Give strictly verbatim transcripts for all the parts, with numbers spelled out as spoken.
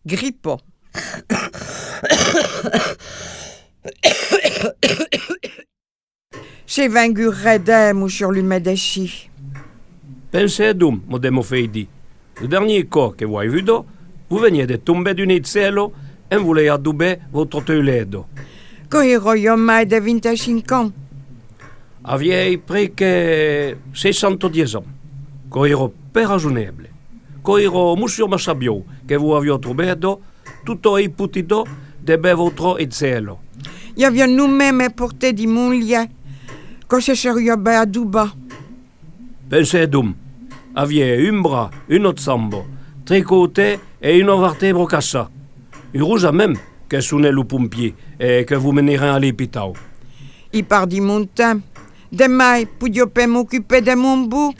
Gripa. Sèi vengut redèr, Mossur lo medecin. Pensatz donc, Madama Feidi, lo darnier còp que vos ai vuda, vos veniatz de tombar d'una escala en voler adobar vòstra teulada. Quò èra i a mai de vint-e-cinc ans. Aviatz près que seissanta-dètz ans. Quò èra pas rasonable. Quò èra Mossur Massabiau que vos aviá trobada tota espotida debàs vòstra escala. I aviá nonmàs mèma portat dins mon lièch, quò se seriá ben adobat. Pensatz donc, aviatz un braç, una chamba, tres costats e una vertèbra cassada. Urosament que sonèt los pompièrs e que vos menèrent a l'espitau. I perdí mon temps. De mai, podiá pas m'ocupar de mon bot.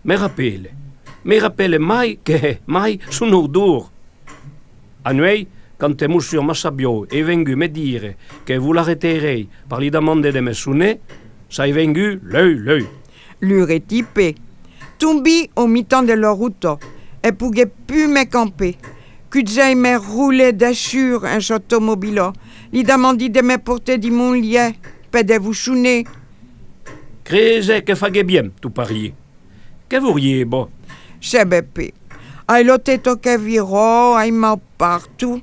Me rapèle, me rapèle mai que mai son odor. Anuèit, quand Mossur Massabiau es vengut me dire que vos l'arresterèi per li demandar de me sonar, sèi vengut luèi, luèi. L'urei tipe. Tombí au mitan de la rota e poguèi pus me campar. Cugèi me rolar dessús en s'automobila, li demandí de me portar dins mon lièch per de vos sonar. Creses que faguèt bien, tot parier? Que vos rietz, vos? Sabe pas. Ai la testa que vira, ai mau partout.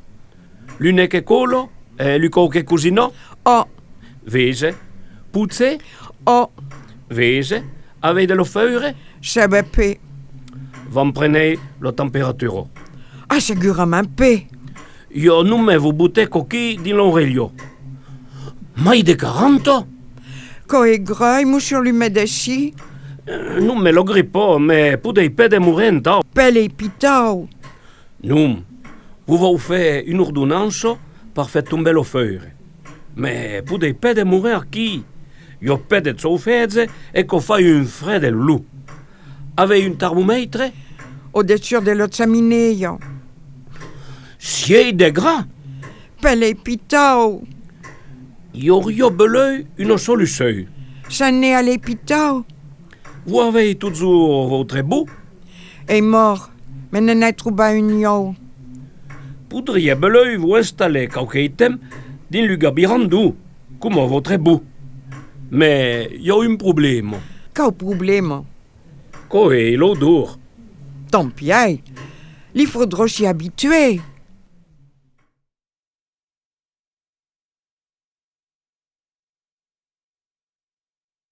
Lo nas que còla e lo còu que cosina? Ò. Vese. Potser? Ò. Vese. Avètz de la febre? Sabe pas. Vos prenètz la temperatura? Ah, segurament pas. Ieu non me vos botar quauqui dins l'aurelha. Mai de quaranta? Quò es grèu, Mossur lo medecin. Eh, non me la gripa, mas podètz pas demorar entau. Per l'espitau. Non, vos vau far una ordonança per far tombar la febre. Mas podètz pas demorar aquí. I a pas de chaufatge e quò fai un freg de lop. Avètz un termomètre? Au dessús de la chaminèia. Sièis degràs? Per l'espitau. I auriá belèu una solucion. S'anar a l'espitau. Vos avètz totjorn vòstre bot? Es mòrt, mas ne n'ai trobat un nòu. Podriatz belèu vos installar quauque temps dins lo gabiran d'òu, coma vòstre bot. Mas i a un problèma. Quau problèma? Quò es l'odor. Tant pièi, li faudrà s'i abituar.